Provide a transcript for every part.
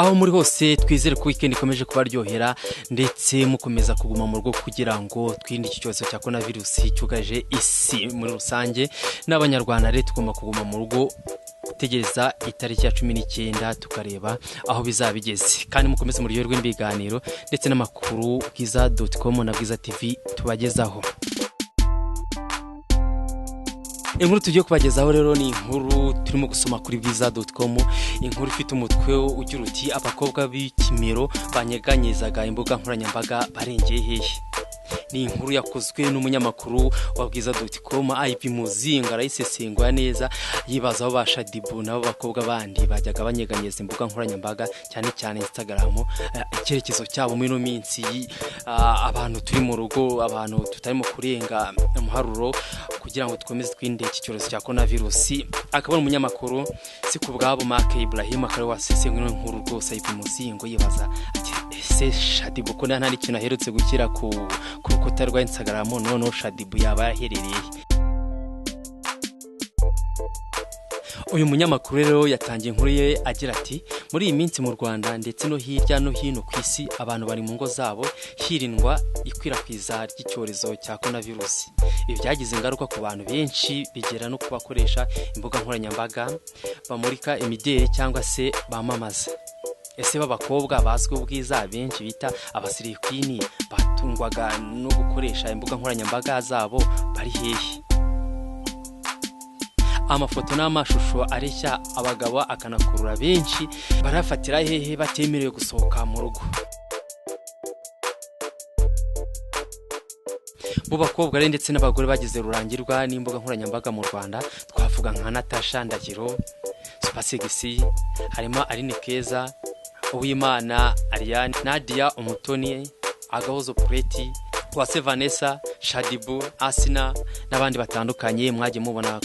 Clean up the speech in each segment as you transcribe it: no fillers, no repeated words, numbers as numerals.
Aho muri hose twizere ko weekend ikomeje kubaryohera, ndetse mukomeza kuguma mu rugo kugira ngo twirinde iki cyorezo cya corona virusi cyugarije isi muri rusange. N'Abanyarwanda rero tugomba kuguma mu rugo, gutegereza itariki ya 19 tukareba aho bizaba bigeze. Kandi mukomeze muryoherwe n'ibiganiro ndetse n'amakuru Bwiza.com na Bwiza TV tubagezaho. Inkuru tugiye kubagezaho rero ni inkuru turimo gusoma kuri Bwiza.com, inkuru ifite umutwe ugira uti: "Abakobwa b'ikimero banyeganyezaga imbuga nkoranyambaga barengeye hehe?" Ni inkuru yakozwe n'umunyamakuru wa Bwiza.com Ivy Muzinga, arayisesengura neza, yibaza aho ba Shaddyboo nabo bakobwa bandi bajyaga banyeganyeza imbuga nkoranyambaga, cyane cyane Instagram, icyerekezo cyabo muri ino minsi. Abantu turi mu rugo, abantu tutarimo kurenga umuharuro kugira ngo dukomeze twirinde iki cyorezo cya corona virusi. Akaba ari umunyamakuru si ku bwabo Mark Ibrahim, akaba wasesenguye ino nkuru rwose. Ivy Muzingo yibaza ati: "Ese Shaddyboo ko nta n'ikintu aherutse gushyira ku rukuta rwa Instagram, noneho Shaddyboo yaba yaherereye?" Uyu munyamakuru rero yatangiye inkuru ye agira ati: "Muri iyi minsi mu Rwanda ndetse no hirya no hino ku isi, abantu bari mu ngo zabo hirindwa ikwirakwiza ry'icyorezo cya corona virusi. Ibi byagize ingaruka ku bantu benshi, bigera no ku bakoresha imbuga nkoranyambaga bamurika imideli cyangwa se bamamaza. Ese b'abakobwa bazwiho ubwiza benshi bita aba slay queen batungwaga no gukoresha imbuga nkoranyambaga zabo bari hehe? Amafoto n'amashusho areshya abagabo akanakurura benshi barayafatira hehe batemerewe gusohoka mu rugo?" Mu bakobwa rero ndetse n'abagore bagize rurangirwa n'imbuga nkoranyambaga mu Rwanda, twavuga nka Natasha Ndahiro Supersexy, harimo Aline Keza, Uwimana Ariane, Nadia Umutoni, Agahozo Pureti, Uwase Vanessa, Shaddyboo, Asina n'abandi batandukanye mwagiye mubona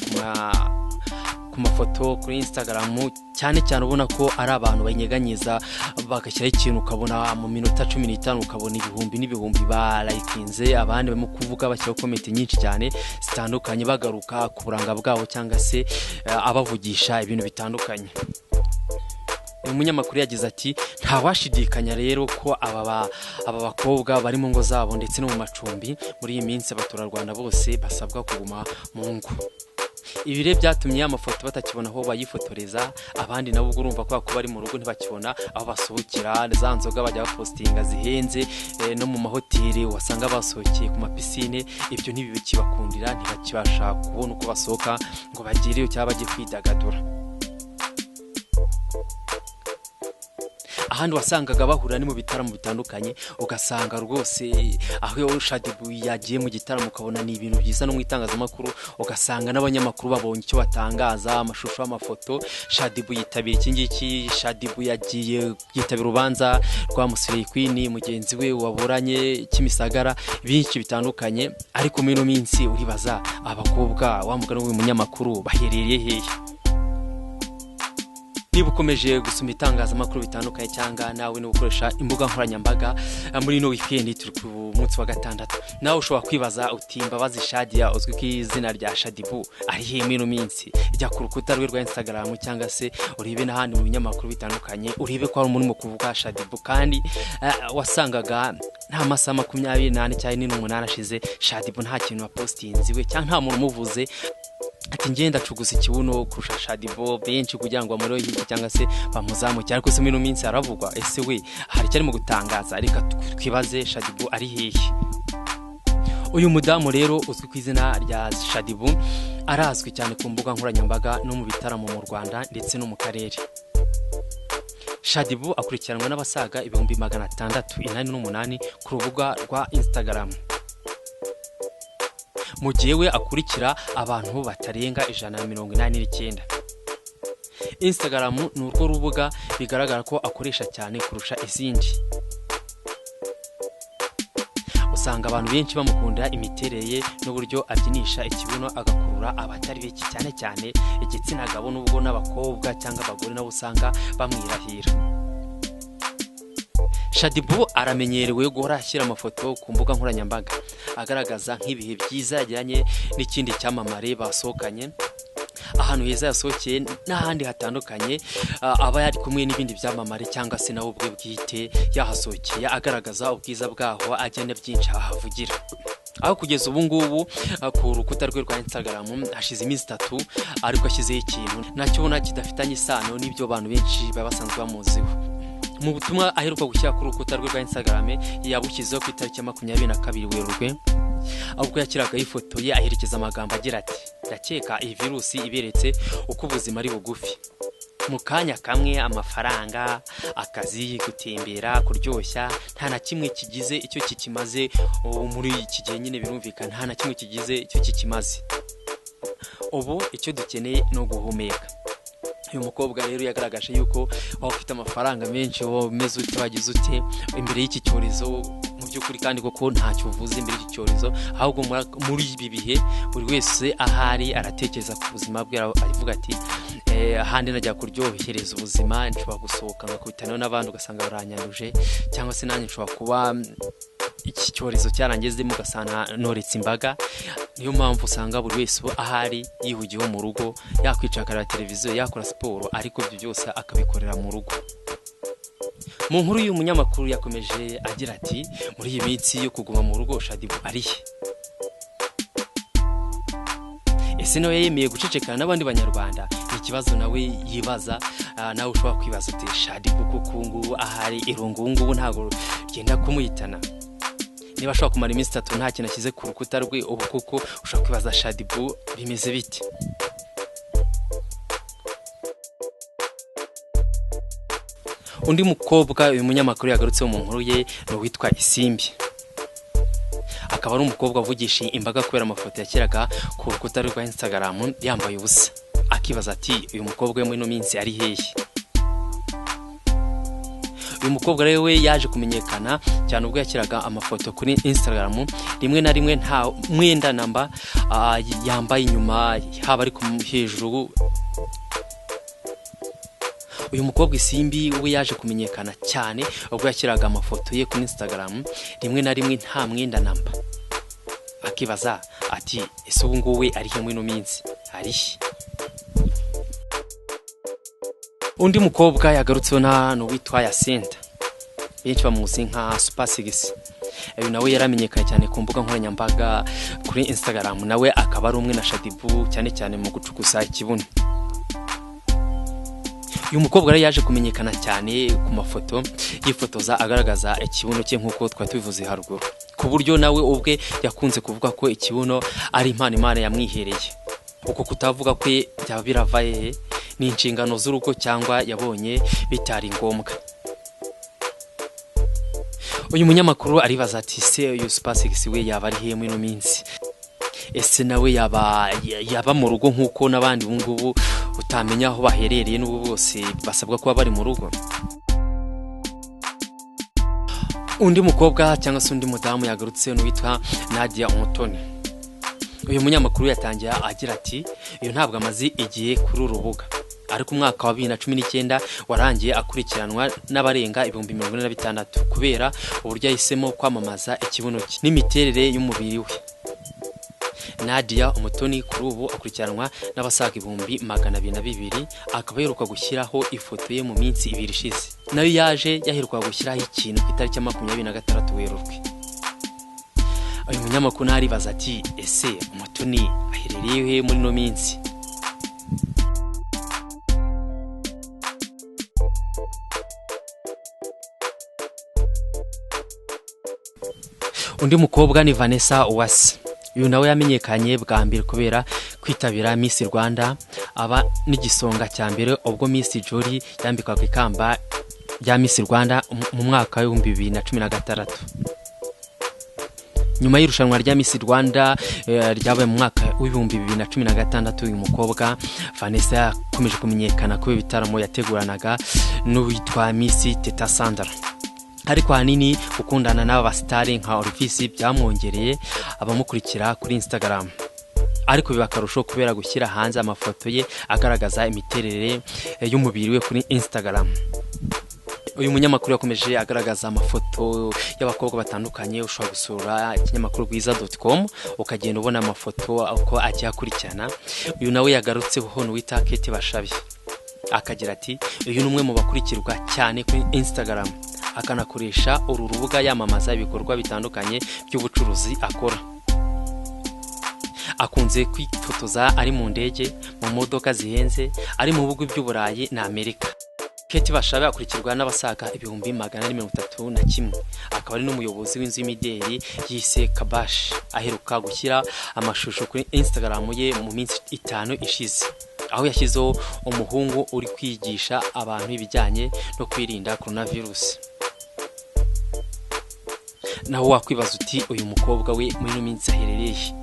ku mafoto kuri Instagram, cyane cyane ubona ko ari abantu banyeganyeza bagashyiraho ikintu, ukabona mu minota 15 ukabona ibihumbi n'ibihumbi barayikinze, abandi barimo kuvuga bashyiraho comment nyinshi cyane zitandukanye, bagaruka ku buranga bwabo cyangwa se abavugisha ibintu bitandukanye. Uyu munyamakuru yagize ati: "Ntawashidikanya rero ko aba bakobwa bari mu ngo zabo ndetse no mu macumbi. Muri iyi minsi abaturarwanda bose basabwa kuguma mu ngo. Ibi rero byatumye amafoto batakibona aho bayifotoreza, abandi nabo ubwo urumva ko bari mu rugo ntibakibona aho basohokera, za nzoga bajya bapositinga zihenze, no mu mahoteli wasanga basohokeye ku mapisine, ibyo ntibikibakundira, ntibakibasha kubona uko basohoka ngo bagireyo cyangwa bajye kwidagadura. Ahandi wasangaga bahura ni mu bitaramo bitandukanye, ugasanga rwose aho Shaddyboo yagiye mu gitaramo ukabona ni ibintu byiza, no mu itangazamakuru ugasanga n'abanyamakuru babonye icyo batangaza, amashusho, amafoto, Shaddyboo yitabira iki ngiki, Shaddyboo yagiye yitabira urubanza rwa Musireye Queen mugenzi we waburanye Kimisagara, byinshi bitandukanye. Ariko muri ino minsi uribaza abakobwa wa mugani w'uyu munyamakuru baherereye hehe?" Niba ukomeje gusoma itangazamakuru bitandukanye cyangwa nawe no gukoresha imbuga nkoranyambaga muri ino weekend, turi ku munsi wa gatandatu, nawe ushobora kwibaza uti: "Mbabazi Shadia uzwi ku izina rya Shaddyboo ari hehe muri ino minsi?" Jya ku rukuta rwe rwa Instagram cyangwa se urebe n'ahandi mu binyamakuru bitandukanye, urebe ko hari umuntu urimo kuvuga Shaddyboo. Kandi wasangaga nta masaha 24 cyangwa 48 ashize Shaddyboo nta kintu wapositinze iwe cyangwa nta muntu umuvuze ati: "Ngenda acuguza ikibuno kurusha Shaddyboo," benshi kugira ngo bamureho hirya cyangwa se bamuzamuke. Ariko se muri ino minsi haravugwa? Ese we hari icyo arimo gutangaza? Reka twibaze Shaddyboo ari hehe. Uyu mudamu rero uzwi ku izina rya Shaddyboo arazwi cyane ku mbuga nkoranyambaga no mu bitaramo mu Rwanda ndetse no mu karere. Shaddyboo akurikiranwa n'abasaga 688,000 ku rubuga rwa Instagram, mu gihe we akurikira abantu batarenga 189. Instagram ni urwo rubuga bigaragara ko akoresha cyane kurusha izindi. Usanga abantu benshi bamukunda imiterere ye n'uburyo abyinisha ikibuno agakurura abatari bake, cyane cyane igitsina gabo, n'ubwo n'abakobwa cyangwa abagore nabo usanga bamwirahira. Shaddyboo aramenyerewe guhora ashyira amafoto ku mbuga nkoranyambaga agaragaza nk'ibihe byiza yagiranye n'ikindi cyamamare basohokanye. Ahantu heza yasohokeye n'ahandi hatandukanye, aba yari kumwe n'ibindi byamamare cyangwa se nawe ubwe bwite yahasohokeye, agaragaza ubwiza bwaho, agenda byinshi ahavugira. Aho kugeza ubu ngubu ku rukuta rwe rwa Instagram hashize iminsi 3 ariko ashyizeho ikintu nacyo ubona kidafitanye isano n'ibyo abantu benshi baba basanzwe bamuziho. Mu butumwa aheruka gushyira ku rukuta rwe rwa Instagram, yabushyizeho ku itariki ya 22 Werurwe, ubwo yakiragaho ifoto ye aherekeza amagambo agira ati: "Ndakeka iyi virusi iberetse uko ubuzima ari bugufi. Mu kanya kamwe amafaranga, akazi, gutembera, kuryoshya, nta na kimwe kigize icyo kikimaze." Ubu muri iki gihe nyine birumvikana, nta na kimwe kigize icyo kikimaze. Ubu icyo dukeneye ni uguhumeka. Uyu mukobwa rero yagaragaje yuko waba ufite amafaranga menshi, wowe umeze ute, wagize ute imbere y'iki cyorezo, mu by'ukuri kandi koko ntacyo uvuze imbere y'iki cyorezo. Ahubwo muri ibi bihe buri wese ahari aratekereza ku buzima bwe, aravuga ati: "Ahandi najya kuryohereza ubuzima, nshobora gusohoka ngakubitana n'abandi ugasanga baranyanduje, cyangwa se nanjye nshobora kuba iki cyorezo cyarangezemo ugasanga noretse imbaga." Niyo mpamvu usanga buri wese ubu ahari yihugiyeho mu rugo, yakwicara akareba televiziyo, yakora siporo, ariko ibyo byose akabikorera mu rugo. Mu nkuru y'uyu munyamakuru yakomeje agira ati: "Muri iyi minsi yo kuguma mu rugo, Shaddyboo ari he? Ese nawe yemeye gucecekana n'abandi Banyarwanda?" Ni ikibazo nawe yibaza. Nawe ushobora kwibaza uti: "Shaddyboo kuko ubu ngubu ahari irungu ubu ngubu ntabwo ryenda kumuhitana, niba ashobora kumara iminsi 3 nta kintu ashyize ku rukuta rwe, ubu kuko ushobora kwibaza Shaddyboo bimeze bite?" Undi mukobwa uyu munyamakuru yagarutseho mu nkuru ye ni uwitwa Isimbi, akaba ari umukobwa uvugisha imbaga kubera amafoto yashyiraga ku rukuta rwa Instagram yambaye ubusa, akibaza ati: "Uyu mukobwa we muri ino minsi ari hehe?" Uyu mukobwa rero we yaje kumenyekana cyane ubwo yashyiraga amafoto kuri Instagram, rimwe na rimwe nta mwenda namba yambaye inyuma, haba ari hejuru. Uyu mukobwa Isimbi we yaje kumenyekana cyane ubwo yashyiraga amafoto ye kuri Instagram, rimwe na rimwe nta mwenda namba, akibaza ati: "Ese ubu ngubu we ari he muri ino minsi, ari he?" Undi mukobwa yagarutseho ni uwitwa Yasinta, benshi bamuzi nka Super Six. Uyu nawe yaramenyekanye cyane ku mbuga nkoranyambaga kuri Instagram, nawe akaba ari umwe na Shaddyboo cyane cyane mu gucukusa ikibuno. Uyu mukobwa rero yaje kumenyekana cyane ku mafoto yifotoza agaragaza ikibuno cye nk'uko twari tubivuze haruguru, ku buryo nawe ubwe yakunze kuvuga ko ikibuno ari impano Imana yamwihereye. Uko kutavuga kwe byaba birava hehe? Ni inshingano z'urugo cyangwa yabonye bitari ngombwa? Uyu munyamakuru aribaza ati: "Se uyu Super Six we yaba ari hehe muri ino minsi? Ese nawe yaba mu rugo nk'uko n'abandi ubu ngubu utamenya aho baherereye, n'ubu bose basabwa kuba bari mu rugo?" Undi mukobwa cyangwa se undi mudamu yagarutse n'uwitwa Nadia Umutoni. Uyu munyamakuru yatangiye agira ati: "Uyu ntabwo amaze igihe kuri uru rubuga, ariko umwaka wa 2019 warangiye akurikiranwa n'abarenga 46,000 kubera uburyo yahisemo kwamamaza ikibuno cye n'imiterere y'umubiri we." Nadia Umutoni kuri ubu akurikiranwa n'abasaga 202,000, akaba aheruka gushyiraho ifoto ye mu minsi 2 ishize. Nayo yaje yaheruka gushyiraho ikintu ku itariki ya 26 Werurwe. Uyu munyamakuru aribaza ati: "Ese Umutoni aherereye he muri ino minsi?" Undi mukobwa ni Vanessa Uwase. Uyu nawe yamenyekanye bwa mbere kubera kwitabira Miss Rwanda, aba n'igisonga cya mbere ubwo Miss Jolly yambikwaga ikamba rya Miss Rwanda mu mwaka w'ibihumbi bibiri na cumi na gatandatu. Nyuma y'irushanwa rya Miss Rwanda ryabaye mu mwaka w'ibihumbi bibiri na cumi na gatandatu, uyu mukobwa Vanessa yakomeje kumenyekana kubera ibitaramo yateguranaga n'uwitwa Miss Teta Sandra. Ariko ahanini gukundana n'aba basitari nka Olvis byamwongereye abamukurikira kuri Instagram, ariko biba akarusho kubera gushyira hanze amafoto ye agaragaza imiterere y'umubiri we kuri Instagram. Uyu munyamakuru yakomeje agaragaza amafoto y'abakobwa batandukanye. Ushobora gusura ikinyamakuru bwiza.com ukagenda ubona amafoto uko agiye akurikirana. Uyu nawe yagarutseho ni uwita Kate Bashabe, akagira ati: "Uyu ni umwe mu bakurikirwa cyane kuri Instagram, akanakoresha uru rubuga yamamaza ibikorwa bitandukanye by'ubucuruzi akora. Akunze kwifotoza ari mu ndege, mu modoka zihenze, ari mu bihugu by'Uburayi na Amerika." Kate Bashabe akurikirwa n'abasaga 431,000, akaba ari n'umuyobozi w'inzu y'imideli yise Kabashi. Aheruka gushyira amashusho kuri Instagram ye mu minsi 5 ishize, aho yashyizeho umuhungu uri kwigisha abantu ibijyanye no kwirinda coronavirus. Naho wakwibaza uti: "Uyu mukobwa we muri ino minsi aherereye he?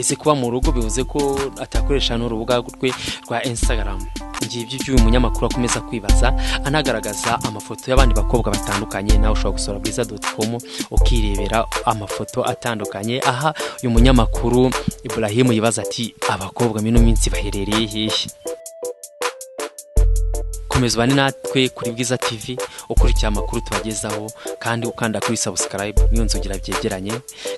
Ese kuba mu rugo bivuze ko atakoresha n'urubuga rwe rwa Instagram?" Ngibyo iby'uyu munyamakuru akomeza kwibaza, anagaragaza amafoto y'abandi bakobwa batandukanye. Nawe ushobora gusura bwiza.com ukirebera amafoto atandukanye. Aha uyu munyamakuru Ibrahim yibaza ati: "Abakobwa muri ino minsi baherereye hehe?" Komeza ubane natwe kuri Bwiza TV, ukurikira amakuru tubagezaho, kandi ukanda kuri subscribe niyo nzogera byegeranye,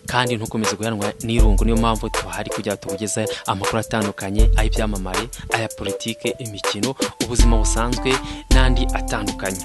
kandi ntukomeze guheranwa n'irungu. Niyo mpamvu tuhari kugira tugeze amakuru atandukanye, ay'ibyamamare, aya politike, imikino, ubuzima busanzwe n'andi atandukanye.